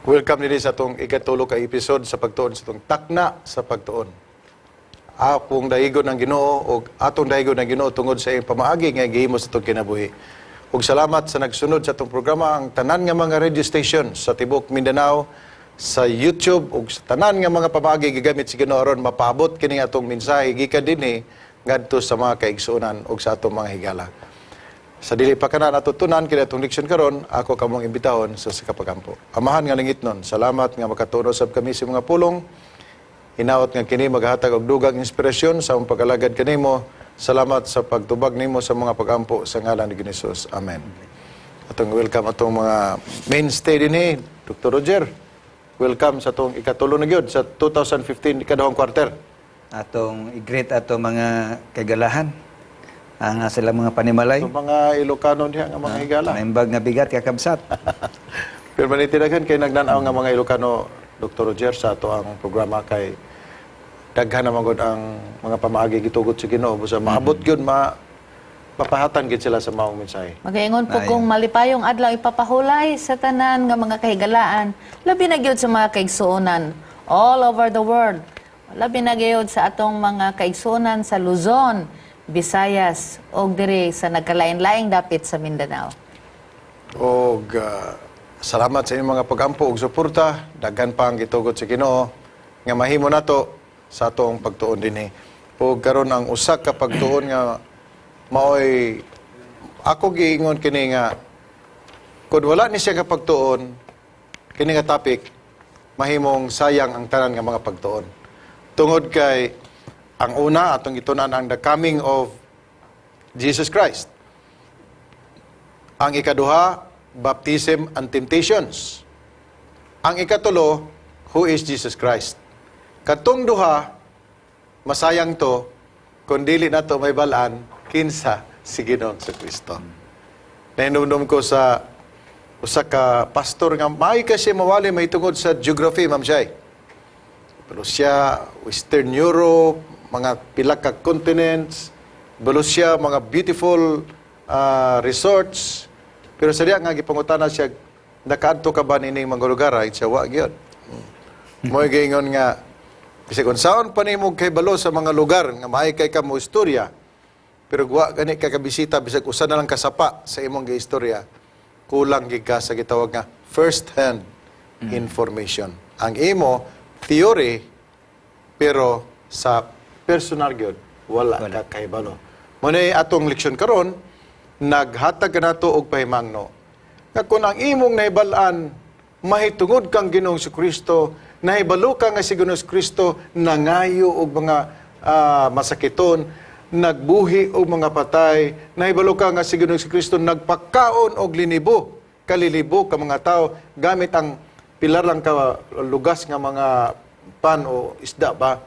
Welcome dinhi sa atong ikatulo ka episode sa pagtuon sa atong Takna sa Pagtuon. Akong daigon ang Ginoo ug atong daigon ang Ginoo tungod sa iyang pamaagi nga gihimo sa atong kinabuhi. Ug salamat sa nagsunod sa atong programa, ang tanan nga mga radio station sa tibok Mindanao, sa YouTube ug sa tanan nga mga pamaagi gigamit sa Ginoo aron mapaabot kini atong mensahe gikan dinhi ngadto sa mga kaigsuonan ug sa atong mga higala. Sa dili pa kana natutunan kini atong leksyon karon, ako kamong imbitahon sa kapagampo. Amahan nga langitnon, salamat nga makatuon sab kami sa mga pulong. Hinaot nga kini maghatag og dugang inspirasyon sa among pag-alagad kanimo. Salamat sa pagtubag nimo sa mga pagampo sa ngalan ni Jesus. Amen. Atong welcome atong mga mainstay dinhi, Dr. Roger. Welcome sa atong ikatulo na gyud sa 2015, ikaduhang quarter. Atong i-greet ato mga kagalahan. Ang sila mga panimalay. Itong mga Ilocano diha nga mga higala. Naimbag nga bigat, kakabsat. Pero manitiragan kay nagnanaw nga mga Ilocano, Dr. Roger, sa ato ang programa kay daghan naman gud ang mga pamaagi gitugot sa Ginoo busa maabot gyud, mapahatan gid sila sa maong mensahe. Magaingon po kung malipayong adlaw ipapahulay sa tanan nga mga kahigalaan, labi na gyud sa mga kaigsuonan all over the world. Labi na gyud sa atong mga kaigsuonan sa Luzon, Visayas ug diri sa nagkalain-laing dapit sa Mindanao. Og salamat sa inyong mga pagampo ug suporta, daghan pa ang gitugot sa Ginoo nga mahimo nato sa atong pagtuon dinhi. Ug karon ang usa ka pagtuon nga maoy ako giingon kini nga kung wala ni siya ka pagtuon kini nga topic, mahimong sayang ang tanan nga mga pagtuon. Tungod kay ang una atong gitunan ang the coming of Jesus Christ. Ang ikaduha, baptism and temptations. Ang ikatulo, who is Jesus Christ? Katong duha, masayang to, kung dili na to mahibal-an, kinsa si Ginoong Kristo. Nahinumdum ko sa usa ka pastor nga maayo kasi mawali may tungod sa geography, Ma'am Shai. Pero siya, Western Europe, mga pila ka continents, balo siya mga beautiful resorts. Pero sa diya nga gipangutana siya, "Nakaadto ka ba nining mga lugar?" Ay siya, "Wa gyud." Mo'y giingon nga, kasi kung saan pa nimo kay balo sa mga lugar nga maayo kay ka mo istorya, pero wa gani ka kabisita bisag usa na lang kasapa sa imong giistorya, kulang gid ka sa gitawag nga first hand information. Ang imo theory, pero sa personal gyud wala ka kahibalo. Mo na atong leksyon karon, naghatag kanato og pahimangno. Nga kung ang imong nahibal-an mahitungod kang Ginoong Kristo, nahibalo ka nga si Ginoong Kristo nangayo og mga masakiton, nagbuhi og mga patay, nahibalo ka nga si Ginoong Kristo nagpakaon og linibo, kalilibo ka mga tao gamit ang pila lang ka lugas nga mga pan o isda ba,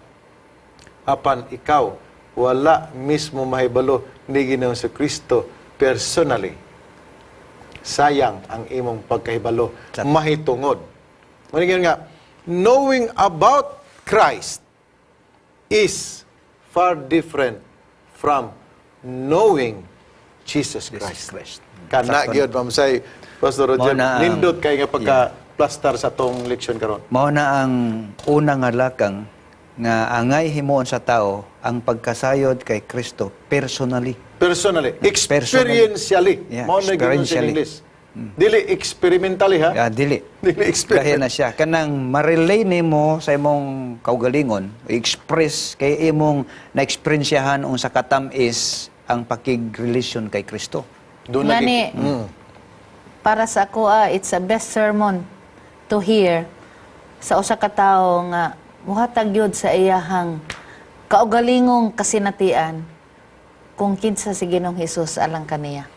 apan ikaw wala mismo mahibalo ni Ginoong Kristo personally, sayang ang imong pagkahibalo mahitungod. Mao nga knowing about Christ is far different from knowing Jesus Christ. Jesus Christ. Kana gyud, Ma'am Say, Pastor Roger, Mao na nindot kay nga pagka plaster sa tong leksyon karon. Mao na ang una nga lakang nga angay himuon sa tao, ang pagkasayod kay Kristo personally. Personally, experientially. Yeah, Mao na gyud sa experientially. English. Dili experimentally ha. Ah, dili. Dili experiment. Lahi na siya. Kanang ma-relay nimo sa imong kaugalingon, express kay imong na-experiensyahan unsa katam-is ang pakigrelasyon kay Kristo. Doon lagi. Ngani, para sa ako, it's a best sermon to hear sa usa ka tawo nga muhatag gyud sa iyahang kaugalingong kasinatian kung kinsa si Ginoong Hesus alang kaniya.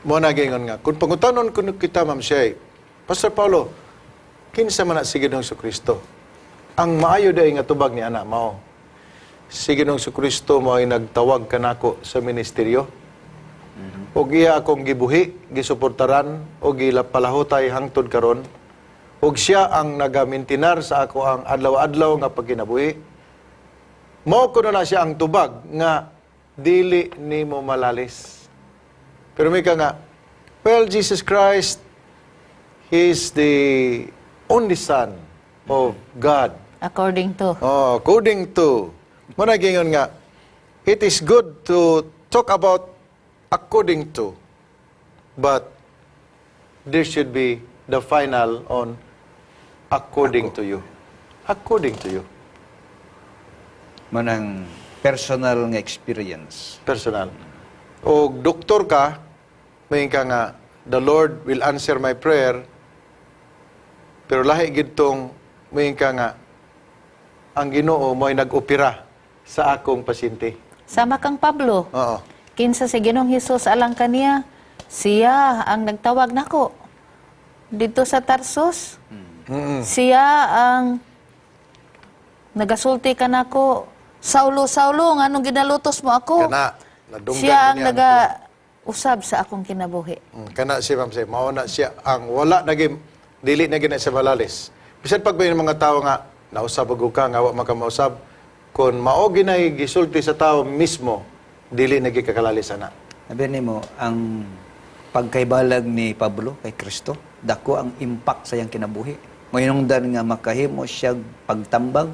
Mo na gingon nga kung pangutanon kuno kita, Ma'am Shay, "Pastor Paulo, kinsa man na si Ginoong Kristo?" Ang maayo dai nga tubag ni ana mao, si Ginoong Kristo mo ay nagtawag kanako sa ministeryo. Ug iya akong gibuhi, gisuportaran o gilapalahutay hangtod karon. Ug siya ang nagamintinar sa ako ang adlaw-adlaw nga pagkinabuhi. Mao kuno na siya ang tubag nga dili nimo malalis. Pero may ka nga, well, Jesus Christ, He is the only Son of God. According to. Oh, according to. Mao na giingon nga, it is good to talk about according to, but there should be the final on according to you. According to you. Mao nang personal nga experience. Personal. O doktor ka, may ka nga, "The Lord will answer my prayer," pero lahi gyud tong may ka nga, "Ang Ginoo mo'y nag-opera sa akong pasyente." Sama kang Pablo. Oo. Kinsa si Ginoong Hesus alang kaniya, siya ang nagtawag nako dito sa Tarsus. Siya ang nagasulti kanako, "Saulo, Saulo, nganong ginalutos mo ako?" Kana, nadunggan Siya ang niya. Naga usab sa akong kinabuhi. Kana siya, ma'am, siya. Mao na siya ang wala na gyud, dili na gyud na siya malalis. Bisan pag may mga tao nga nausab og ka nga wa man ka mausab, kung mao ginay gisulti sa tao mismo, dili na gyud kakalalis ana. Sabi nimo, ang pagkaibalag ni Pablo kay Kristo, dako ang impact sa iyang kinabuhi. Mahinungdan nga makahimo siya pagtambag,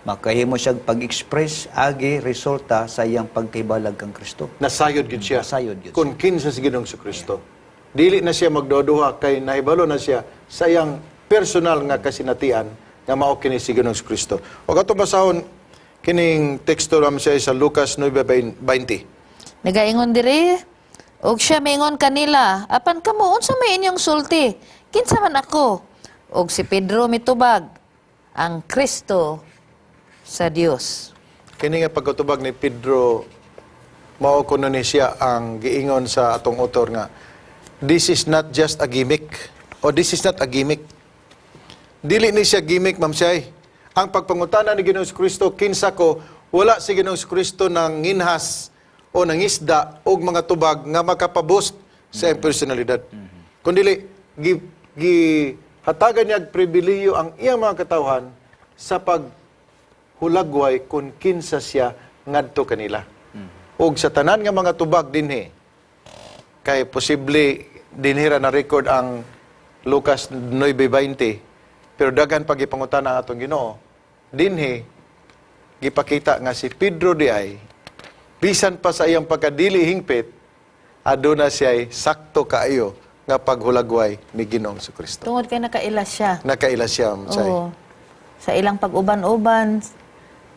makahimo siya pag-express agi resulta sa iyang pagkaibalag kang Kristo. Nasayod gyud siya. Nasayod gyud. Kung kinsa si Ginoong Kristo. Dili na siya magduha kay nahibalo na siya sa iyang personal nga kasinatian nga mao kini si Ginoong Kristo. O katong basahon kining teksto ram siya sa Lucas 9:20. Nagaingon diri, og siya mingon kanila, "Apan kamo, unsa may inyong sulti? Kinsa man ako?" Og si Pedro mitubag, "Ang Kristo sa Dios." Kini nga pagkatubag ni Pedro, mao kuno ni siya ang giingon sa atong author nga this is not just a gimmick o this is not a gimmick. Dili ni siya gimmick, ma'am Shay. Ang pagpangutana ni Ginoong Kristo, "Kinsa ko?" wala si Ginoong Kristo nang nginhas o nangisda og mga tubag nga makapaboost sa iyang personalidad. Kung dili, gi hatagan niya og pribilehiyo ang iyang mga katawhan sa pag hulagway kung kinsa siya ngadto kanila. Og sa tanan nga mga tubag dinhi, kay posible dinhi ra na record ang Lucas 9:20, pero daghan pag gipangutana ang atong Ginoo, dinhi gipakita nga si Pedro di ay bisan pa sa iyang pagkadili hingpit, aduna siya sakto kaayo nga paghulagway ni Ginoong Kristo. Tungod kay nakaila siya. Nakaila siya, Msay. Oo. Sa ilang pag-uban-uban,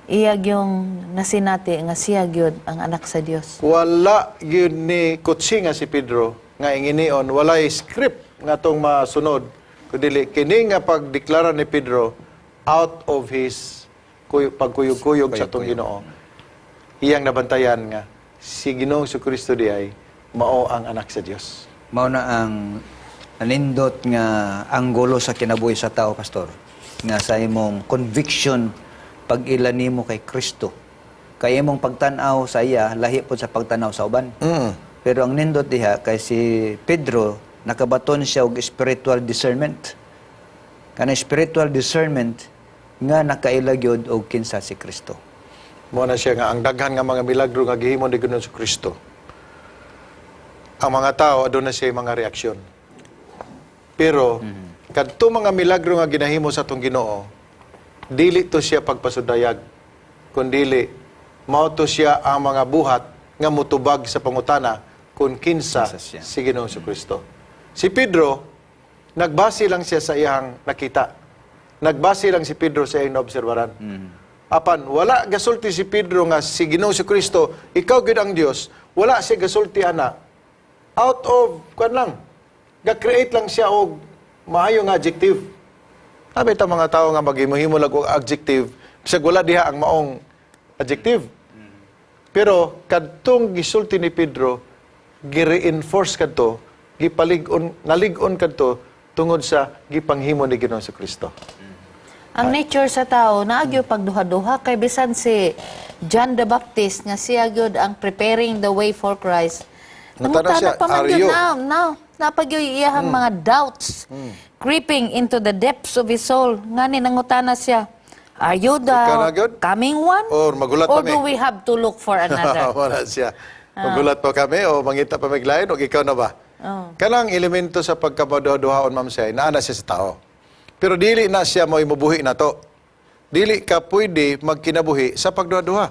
iya gyung nasinati nga siya gyud ang anak sa Dios. Wala gyud ni kutsi nga si Pedro nga inginion, walay script nga tong masunod kundili kini nga pagdeklara ni Pedro out of his pagkuyog-kuyog sa atong Ginoo. Iyang nabantayan nga si Ginoong Kristo di ay mao ang anak sa Dios. Mao na ang anindot nga anggulo sa kinabuhi sa tao, pastor, nga sa imong conviction pag ila nimo kay Kristo. Kay imong pagtan-aw sa iya lahi pod sa pagtan-aw sa uban. Pero ang nindot diha kay si Pedro nakabaton siya og spiritual discernment. Kana spiritual discernment nga nakaila gyud og kinsa si Kristo. Mao na siya nga ang daghan nga mga milagro nga gihimo ni Ginoong Kristo. Ang mga tao aduna siya mga reaksyon. Pero kadto mga milagro nga ginahimo sa atong Ginoo, dili to siya pagpasudayag, kundili mao to siya ang mga buhat nga mutubag sa pangutana kung kinsa Kinsa siya. Si Ginoong Kristo. Si Pedro, nagbase lang siya sa iyang nakita. Nagbase lang si Pedro sa iyang naobserbaran. Apan wala gasulti si Pedro nga si Ginoong Kristo, "Ikaw gyud ang Dios." Wala siya gasulti ana. Out of kwan lang. Ga-create lang siya og maayo nga adjective. Sabi ta mga tao nga maghimo-himo lang og adjective, bisag wala diha ang maong adjective. Pero kadtong gisulti ni Pedro, gi-reinforce kadto, gipalig-on, nalig-on kadto tungod sa gipanghimo ni Ginoong Kristo. Ang nature sa tao naagyo pagduha-duha kay bisan si John the Baptist nga siya gyud ang preparing the way for Christ. Nangutana Nangutana siya, pa man "Are gyud you?" now. Napagyoy iyahang mga doubts creeping into the depths of his soul. Ngani nangutana siya, "Are you the Ikaw na gyud? Coming one? Or magulat Or pa mi?" do we have to look for another?" Wala siya. "Magulat pa kami o mangita pa mig lain o ikaw na ba?" Oh. Kanang elemento sa pagkabaduha-duhaon, ma'am siya, naa na siya sa tao. Pero dili na siya mo imubuhi na to. Dili ka pwede magkinabuhi sa pagduha-duha.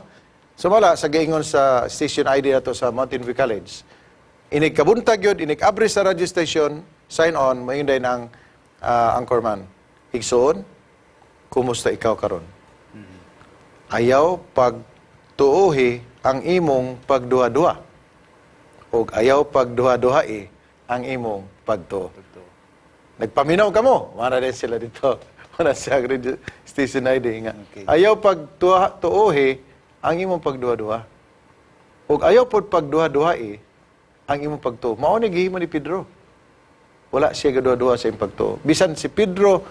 Sumala sa giingon sa station ID nato sa Mountain View College. Inig kabuntag yun, inig abri sa radio station, sign on, moingon din ang anchorman. "Igsoon, kumusta ikaw karon? Ayaw pagtuohi ang imong pagduha-duha. Og ayaw pagduha-duhai ang imong pagtuo. Nagpaminaw ka mo." Mara din sila dito. Wala siya radio station ID nga. Ayaw pagtuohi ang imong pagduha-duha. Og ayaw pod pagduha-duhai ang imong pagtuo. Mao ni gihimo ni Pedro. Wala siya gaduha-duha sa imong pagtuo. Bisan si Pedro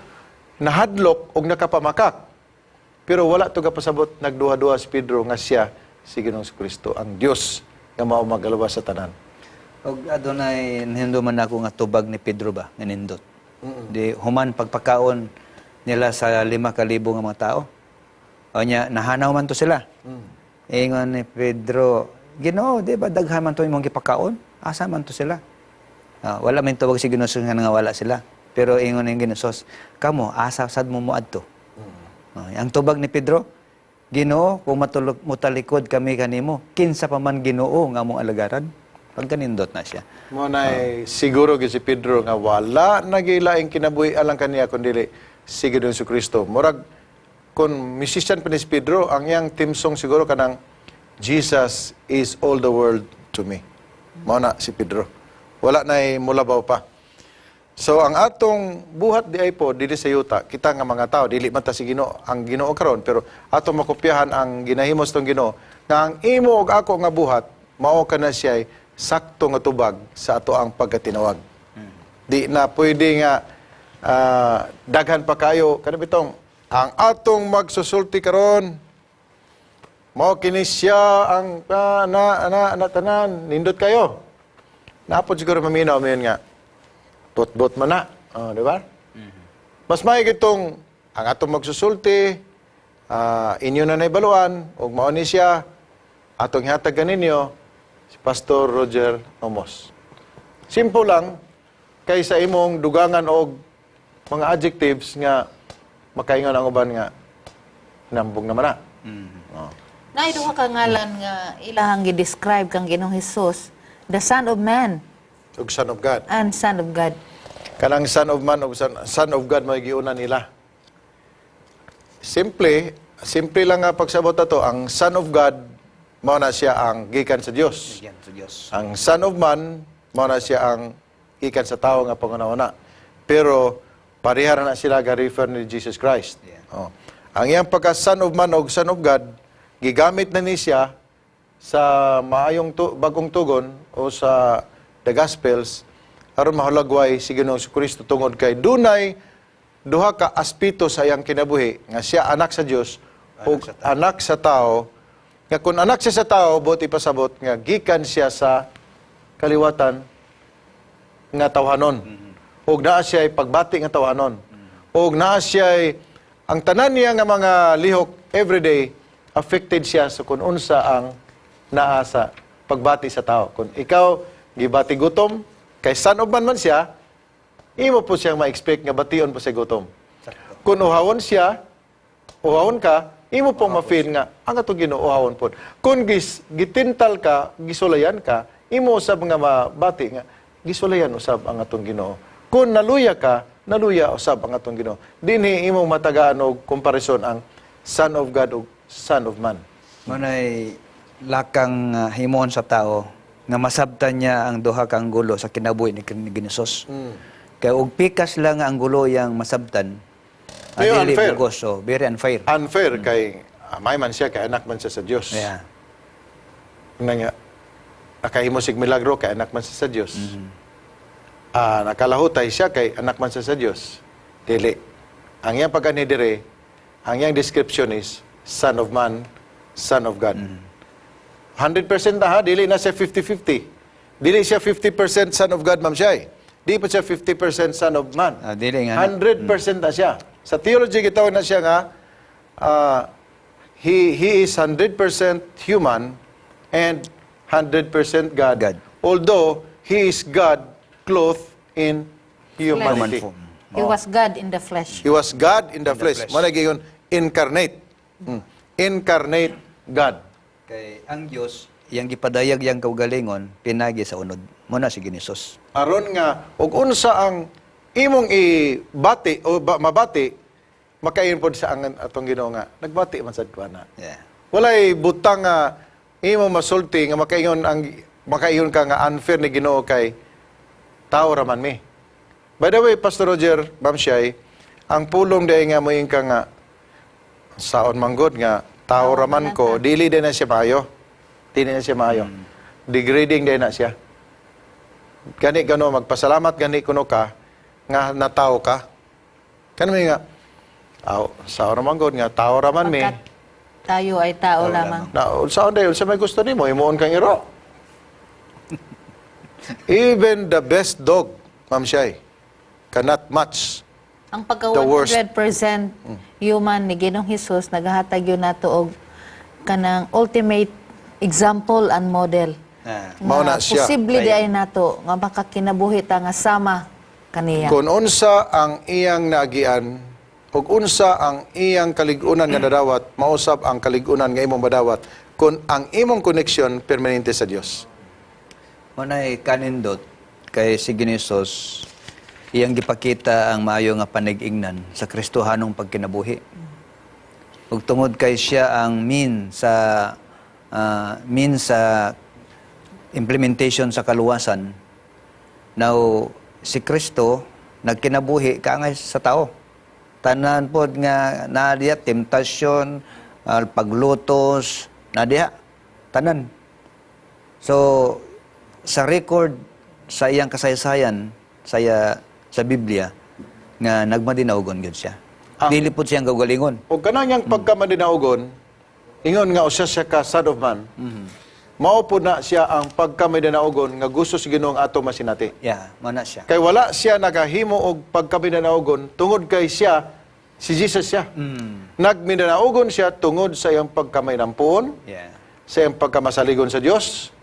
nahadlok og nakapamakak. Pero wala to pasabot nagduha-duha si Pedro nga siya si Ginoong Kristo, ang Dios nga mao magaluwas sa tanan. Og adunay nahinumduman nako nga tubag ni Pedro ba, nga nindot. Di human pagpakaon nila sa 5,000 nga mga tao. O nya nahanaw man to sila. Ingon ni Pedro, "Ginoo, di ba daghan man to imong gipakaon? Asa man to sila?" Ah, wala man tubag si Ginoo nga wala sila. Pero ingon ni Ginoo, "Kamo, asa sad mo moadto?" Ah, ang tubag ni Pedro, "Ginoo, kung matulog mutalikod kami kanimo, kinsa pa man, Ginoo, nga among alagaran?" Pagkanindot na siya. Mao na siguro gyud si Pedro nga wala na gilaing kinabuhi alang kaniya kundi si Ginoong Kristo. Murag kung musician pa ni si Pedro, ang iyang theme song siguro kanang "Jesus is all the world to me." Mao na si Pedro. Wala na mulabaw pa. So ang atong buhat di ay po dili sa yuta, kita nga mga tao dili man ta si Ginoo ang Ginoo karon, pero atong makopyahan ang ginahimos tong Ginoo nga ang imo ug ako nga buhat mao kana siya sakto nga tubag sa ato ang pagkatinawag. Di na pwede nga daghan pa kayo kana bitong ang atong magsusulti karon mao kini siya ang na, na, na, tanan nindot kayo. Napod siguro maminaw mo yun nga bot-bot man na. Oh, di ba? Mas may itong ang atong magsusulti, inyo na naibaluan, ug mao ni siya, atong ihatag kaninyo, si Pastor Roger Omos. Simple lang, kaysa imong dugangan og mga adjectives nga makaingon ang uban nga nambong naman na. Oh. Naay duha ka ngalan nga ilahang gi-describe kang Ginoong Hesus, the Son of Man Ug Son of God. And Son of God. Kanang Son of Man ug Son of God may giuna nila. Simple, simple lang nga pagsabot ato, ang Son of God mao na siya ang gikan sa Dios. Yan sa Diyos. Ang Son of Man mao na siya ang gikan sa tao nga pangunahuna. Pero pareha ra na sila ga-refer ni Jesus Christ. Oh. Ang iyang pagka Son of Man o Son of God gigamit na ni siya sa maayong bagong tugon o sa the Gospels aron mahulagway si Ginoong Kristo tungod kay dunay duha ka aspeto sa iyang kinabuhi nga siya anak sa Dios ug anak sa tao, nga kung anak siya sa tao, buot ipasabot nga gikan siya sa kaliwatan nga tawhanon ug naa siya pagbati nga tawhanon ug naa siya ang tanan niya nga mga lihok everyday affected siya sa kung unsa ang naa sa pagbati sa tao. Kung ikaw gibati gutom, kay Son of Man man siya, imo po siyang ma-expect nga bation po siya gutom. Kung uhawon siya, uhawon ka, imo pong ma-feel nga ang atong Ginoo uhawon po. Kung gitintal ka, gisulayan ka, imo usab nga mabati nga gisulayan usab ang atong Ginoo. Kung naluya ka, naluya usab ang atong Ginoo. Dinhi imong matagaan og komparison ang Son of God ug Son of Man. Manay lakang himuon sa tao nga masabtan niya ang duha ka anggulo sa kinabuhi ni Ginoos. Kay og pikas lang nga anggulo yang masabtan, Pero dili unfair. bugos, so very unfair. Unfair kay amay man siya kay anak man siya sa Dios. Nga nga nakahimo sig milagro kay anak man siya sa Dios. Nakalahutay siya kay anak man siya sa Dios. Dili. Ang iyang pag-ani dire, ang iyang description is Son of Man, Son of God. 100% na ha, dili na siya 50-50. Dili siya 50% Son of God, ma'am siya. Di pa siya 50% Son of Man. Ah, dili nga na. 100% na siya. Sa theology, gitawag na siya nga, he is 100% human and 100% God. God. Although, he is God clothed in humanity. Human form. He was God in the flesh. He was God in the flesh. Flesh. Mao na giingon incarnate. Incarnate God. Kay ang Dios iyang gipadayag iyang kaugalingon pinagi sa unod. Mao na si Ginisos. Aron nga og unsa ang imong ibati o mabati, makaingon pod sa ang atong Ginoo nga nagbati man sad ko ana. Walay butang nga imo masulti nga makaingon ka nga unfair ni Ginoo kay tao ra man mi. By the way, Pastor Roger, Ma'am Shai, ang pulong diay nga moingon ka nga saon manggod nga tao ra man ko, dili din na siya maayo. Dili na siya maayo. Degrading din na siya. Gani gano magpasalamat gani kuno ka nga natawo ka. Kano may nga aw saon ra man gud nga tao ra man mi. Pagkat tayo ay tao Tao lamang. Na saon day unsa may gusto nimo, himuon kang iro. Even the best dog, Ma'am Shai, cannot match Ang pagka the worst. 100% human ni Ginoong Hesus nagahatag yun nato og kanang ultimate example and model. Mao na siya. Posible di ay nato nga makakinabuhi ta nga sama kaniya. Kung unsa ang iyang naagian ug unsa ang iyang kalig-unan nga nadawat, mausab ang kalig-unan nga imong madawat kung ang imong connection permanente sa Dios. Mao nay kanindot kay si Ginisos iyang gipakita ang maayo nga panig-ingnan sa Kristohanong pagkinabuhi. Ug tungod kay siya ang mean sa implementation sa kaluwasan. Now, si Kristo nagkinabuhi kaangay sa tao. Tanan pod nga naa diya temptasyon, paglutos, naa diha tanan. So, sa record sa iyang kasaysayan sa Biblia nga nagmadinaugon gyud siya. Dili pud siyang kaugalingon. Ug kanang iyang pagkamadinaugon, ingon nga usa siya ka Son of Man, mao po na siya ang pagkamadinaugon nga gusto sa Ginoo ato masinati. Yeah, mao na siya. Kay wala siya nagahimo og pagkamindanaugon tungod kay siya si Jesus siya. Nagmindanaugon siya tungod sa iyang pagkamainampuon, sa iyang pagkamasaligon sa Dios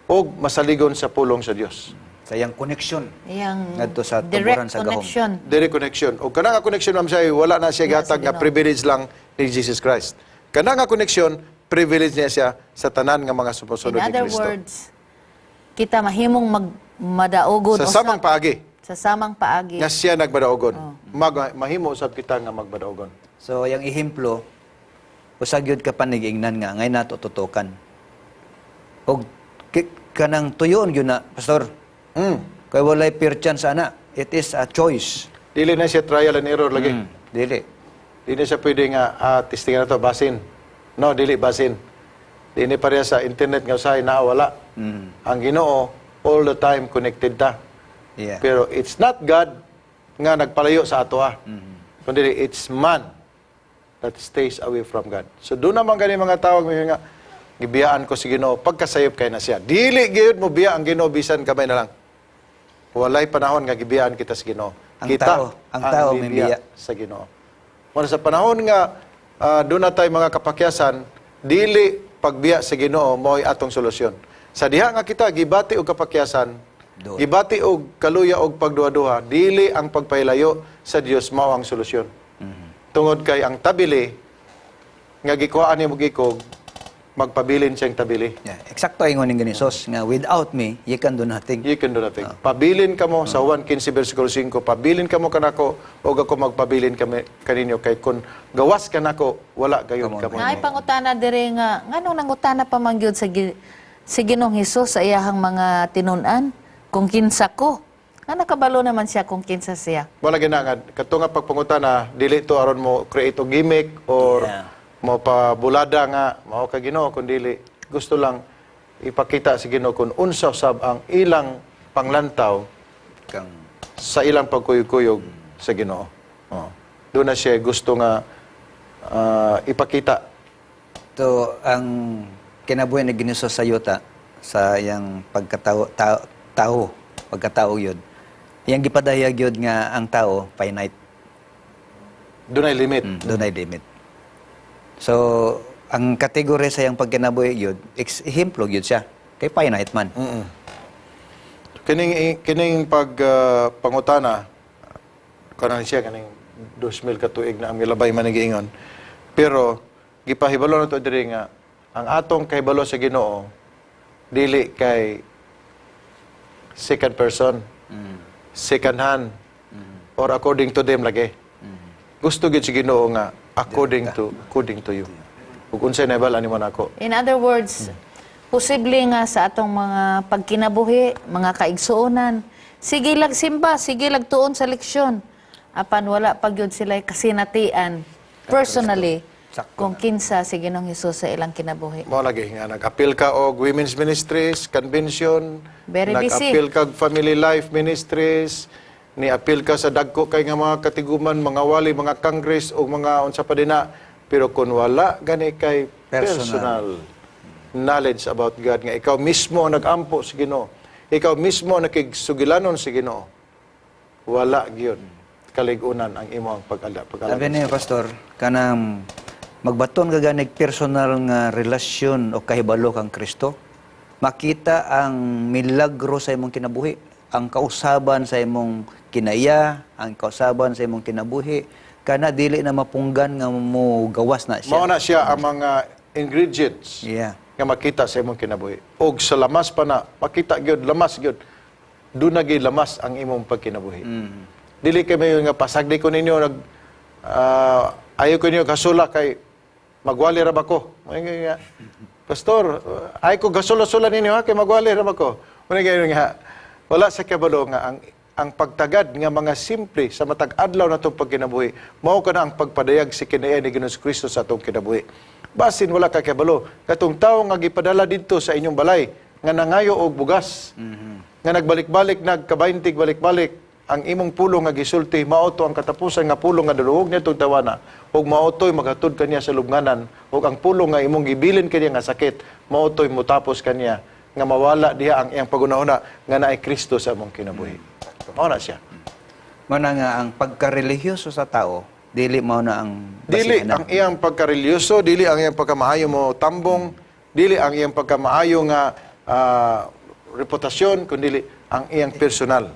ug masaligon sa pulong sa Dios. Sa iyang connection Iyang ngadto sa direct tuburan sa gahom. connection. Direct connection. O kana nga connection, ma'am, siya wala na siya Wala sa gihatag nga Ginoo. privilege lang ni Jesus Christ. Kana nga connection, privilege niya siya sa tanan nga mga In sumusunod ni other Kristo. words, kita mahimong magmadaogon Sa samang paagi sa samang paagi. nga siya nagmadaogon, mahimo usab kita nga magmadaogon. So, yung ehemplo, usa gyud ka panig-ingnan nga ngay nato tutukan. Og kanang tuyoon gyud na, Pastor. Kay walay fair chance ana. It is a choice. Dili na siya trial and error lagi. Dili. Di na siya pwede nga testingan na to, basin. No, dili basin. Di ni pareha sa internet nga usahay naa wala. Ang Ginoo all the time connected ta. Pero it's not God nga nagpalayo sa ato ah. Kundi it's man that stays away from God. So doon naman gani mga tawag may nga gibiyaan ko si Ginoo pagkasayop kay na siya. Dili gyud mo biya ang Ginoo bisan kamay na lang. Walay panahon nga gibiyaan kita sa Ginoo. Ang Kita tao, ang tao may mibiya biya. sa Ginoo. Muna sa panahon nga doon na tayo mga kapakyasan, dili pagbiya sa Ginoo mo'y atong solusyon. Sa diha nga kita gibati og kapakyasan, Doon. gibati og kaluya og pagduha-duha, dili ang pagpahilayo sa Dios mao ang solusyon. Tungod kay ang tabili nga gikuhaan nimo gikog, magpabilin siyang tabili. Yeah. Eksakto ingon ning Ginisos nga without me, you can do nothing. You can do nothing. Pabilin kamo sa Juan 15 versikulo 5, pabilin kamo kanako og ako magpabilin kami kaninyo kay kun gawas kanako wala gayon kamo. Naay pangutana diri nga nganong nangutana pa man gyud sa Ginoong Hesus sa iyahang mga tinun-an kung kinsa ko. Nga nakabalo naman siya kung kinsa siya. Wala gina nga kato nga pagpangutana dili to aron mo create og gimmick or mo pabulada nga mao ka Ginoo, kun dili gusto lang ipakita sa Ginoo kung unsa sab ang ilang panglantaw Kang sa ilang pagkuyog-kuyog sa Ginoo. Oh. Doon na siya gusto nga ipakita. To ang kinabuhi ni Ginisos sa yuta sa iyang pagkatao tao, pagkatao yun. Iyang gipadayag yun nga ang tao finite. Doon ay limit. Dunay limit. So, ang kategory sa iyang pagkinabuhi yun, ehemplo yun siya. Kay finite man. Kining kining pag pangutana Kanon siya kaning 2000 ka tuig na ang milabay man giingon. Pero gipahibalo nato diri nga ang atong kahibalo sa Ginoo dili kay second person, second hand, or according to them lagi. Gusto gyud si Ginoo nga according to you. Ug unsay nahibal ani mo nako. In other words, posible nga sa atong mga pagkinabuhi, mga kaigsuonan, sige lag simba, sige lag tuon sa leksyon. Apan wala pa gyud sila kasinatian personally Sakto. Kung kinsa si Ginoong Hesus sa ilang kinabuhi. Mao lagi nga nag-appeal ka og women's ministries, convention, Very busy. Nag-appeal ka og family life ministries, ni appeal ka sa dagko kay nga mga katiguman, mga wali, mga congress o mga unsa pa dinha. Pero kung wala gani kay Personal. personal knowledge about God nga ikaw mismo ang nag-ampo sa Ginoo, ikaw mismo ang nakigsugilanon sa Ginoo, wala gyud kalig-unan ang imong pag-alagad. Sabi niyo, Pastor, kanang magbaton ka ganig personal nga relasyon o kahibalo kang Kristo, makita ang milagro sa imong kinabuhi, ang kausaban sa imong kinaiya, ang kausaban sa imong kinabuhi, kana dili na mapunggan nga mo gawas na siya. Mao na siya ang mga ingredients nga makita sa imong kinabuhi. Og sa lamas pa na, makita gyud, lamas gyud. Doon na gyud lamas ang imong pagkinabuhi. Dili kay may nga pasagdi ko ninyo nag ayaw ko ninyo gasula kay magwali ra ba ko? May nga, "Pastor, ay ko gasula-sula ninyo ha kay magwali ra ba ko?" Mao nga wala sa kabalo nga ang pagtagad nga mga simple sa matag adlaw na itong pagkinabuhi, mao ka na ang pagpadayag si kinaiya ni Ginoong Kristo sa atong kinabuhi. Basin wala ka kabalo, katong tawo nga gipadala didto sa inyong balay, nga nangayo og bugas, nga nagbalik-balik, nagkabayntig balik-balik, ang imong pulong nga gisulti, mao to ang katapusan nga pulong nga duluog niya itong tawana, ug mao to'y maghatod kaniya sa lubnganan, ug ang pulong nga imong gibilin kaniya nga sakit, mao to'y mutapos kaniya, nga mawala diha ang iyang pagunahuna nga naay Kristo sa among kinabuhi. Mao na siya. Mao na nga ang pagkarelihiyoso sa tao, dili mao na ang Dili basihanan. Ang iyang pagkareliyoso, dili ang iyang pagkamaayo mo tambong, dili ang iyang pagkamaayo nga reputasyon, kundi ang iyang personal.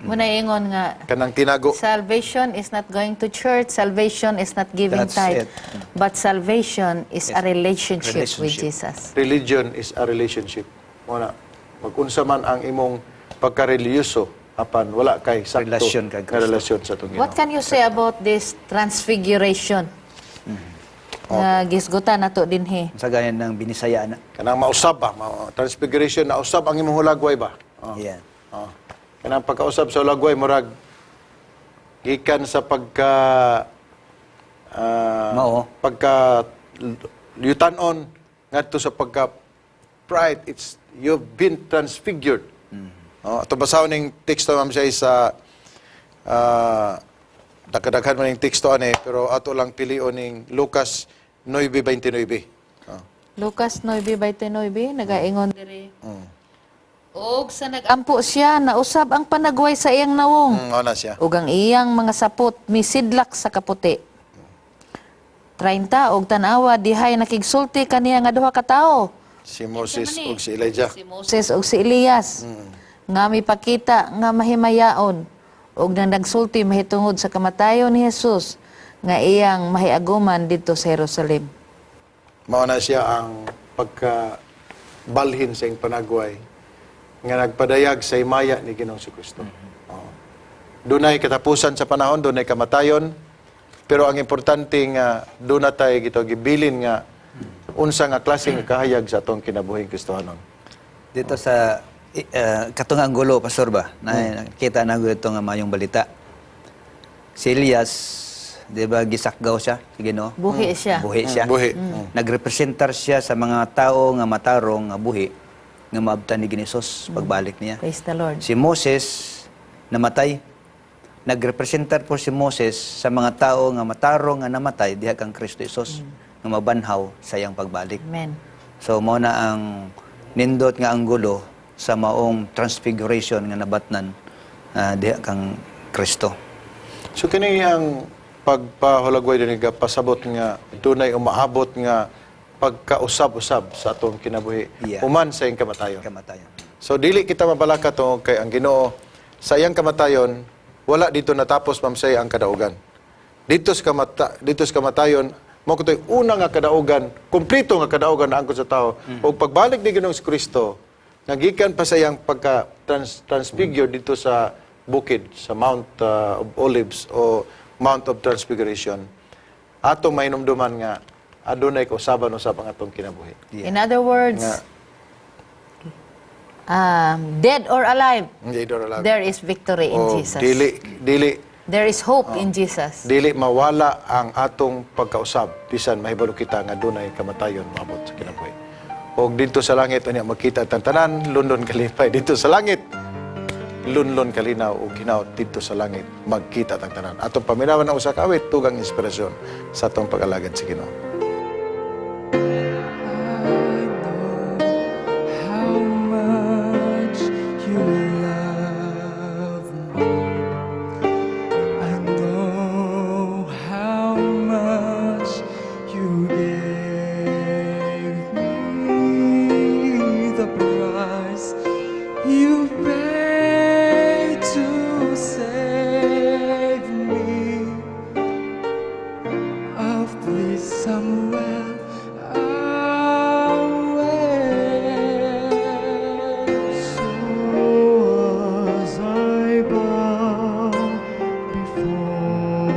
Muna ingon nga Kanang tinago. Salvation is not going to church, salvation is not giving That's tithe, it. But salvation is a relationship with Relationship. Jesus. Religion is a relationship. Mao na, magunsa man ang imong pagkareliyoso, apan wala kay sakto Relasyon kay nga Kristo. relasyon sa atong What Ginoo. can you say about this transfiguration? Nga gisgutan nato dinhi. Sa ganyan ng binisaya na. Kanang mausab ba, transfiguration na usab ang imong hulagway ba? Oh. Oh. Kanang pagkausab sa hulagway murag gikan sa pagka Mao. Pagka yutanon ngadto sa pagka bright, it's you've been transfigured. Oh, ato basahon ning teksto, ma'am, siya sa dakadaghan man ning teksto ani, pero ato lang pilion ning Lucas 9:29. Oh. Lucas 9:29 nagaingon diri. Og sa nag-ampo siya, nausab ang panagway sa iyang nawong. Mao na siya. Ug ang iyang mga sapot misidlak sa kaputi. 30 og tan-awa dihay nakigsulti kaniya nga duha ka tawo. Si Moses Kinsa man ni? ug si Elijah. Si Moses ug si Elias. Nga mipakita nga mahimayaon ug nang nagsulti mahitungod sa kamatayon ni Jesus nga iyang mahiaguman didto sa Jerusalem. Mao na siya ang pagka balhin sa iyang panagway nga nagpadayag sa himaya ni Ginoong Kristo. Oo. Dunay katapusan sa panahon, dunay kamatayon, pero ang importante nga doon na tayo gito gibilin nga unsa nga klase nga kahayag sa atong kinabuhing Kristohanon. Dito sa katong anggulo, Pastor ba? Na, nakita na ito nga mayong balita. Si Elias, di ba gisakgaw siya sa Ginoo? Buhi siya. Buhi siya. Buhi. Nagrepresentar siya sa mga tao nga matarong nga buhi nga maabtan ni Ginisos pagbalik niya. Praise the Lord. Si Moses namatay. Nagrepresentar po si Moses sa mga tao nga matarong nga namatay diha kang Kristo Jesus nga mabanhaw sa iyang pagbalik. Amen. So mao na ang nindot nga anggulo sa maong transfiguration nga nabatnan diha kang Kristo. So kini ang pagpahulagway din nga pasabot nga dunay umaabot nga pagkausab-usab sa atong kinabuhi human sa iyang kamatayon. Kamatayon. So dili kita mabalaka tungod kay ang Ginoo sa iyang kamatayon Wala dito natapos, Ma'am Say, ang kadaugan. Dito sa kamatayon, mao kutoy una nga kadaugan, kumpleto nga kadaugan na angkon sa tao. Ug pagbalik ni Ginoong Kristo, nga gikan pa sa iyang pagka transfigure dito sa bukid, sa Mount of Olives o Mount of Transfiguration, atong mainumduman nga adunay kausaban usab ang atong kinabuhi. In other words, dead or alive, Hindi do alive. there is victory in O Jesus. Dili dili There is hope in Jesus. Dili mawala ang atong pagkausab bisan mahibalo kita nga dunay kamatayon moabot sa kinabuhi. Og didto sa langit unya magkita tang tanan, lunlon kalipay didto sa langit. Lunlon kalinaw ug hinaut didto sa langit magkita tang tanan. Atong paminawan ang usa ka awit, tugang inspirasyon sa atong pag-alagad sa Ginoo. I know how much you love me. I know how much you gave me, the price you paid to save me. Of this I'm well aware. So as I bow before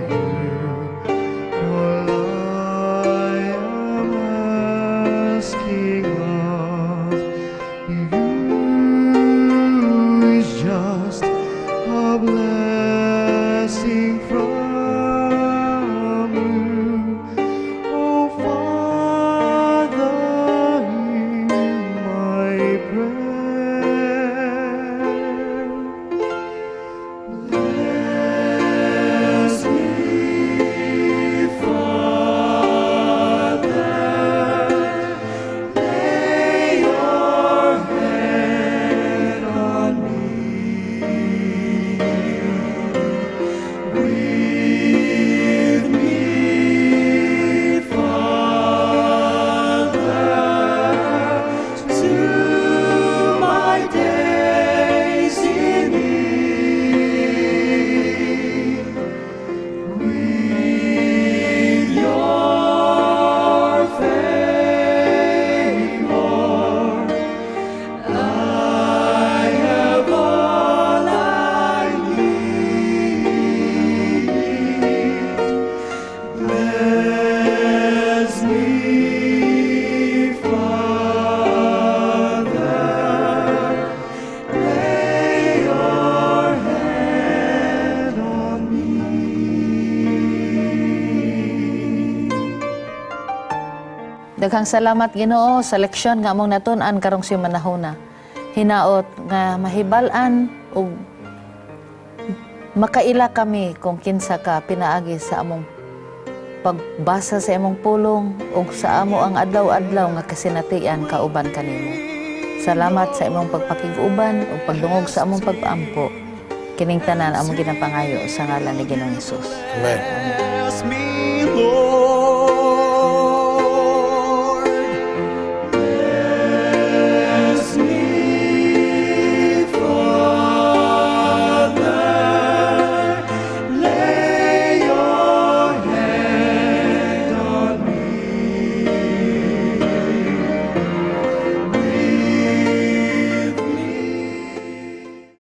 you, all I am asking of you is just a blessing from you. Oh, Father, hear my prayer. Bless me, Father. Lay your hand on me. With me, Father, to my days in need. With your faith, Lord, I have all I need. Bless me, Father. Lay your hand on me. Daghang salamat, Ginoo, sa leksyon nga among natun-an karong simanahuna. Hinaot nga mahibal-an ug makaila kami kung kinsa ka pinaagi sa among pagbasa sa imong pulong ug sa amo ang adlaw-adlaw nga kasinatian kauban kanimo. Salamat sa imong pagpakig-uban ug pagdungog sa among pagpaampo. Kining tanan among ginapangayo sa ngalan ni Ginoong Hesus. Amen. Bless me, Lord.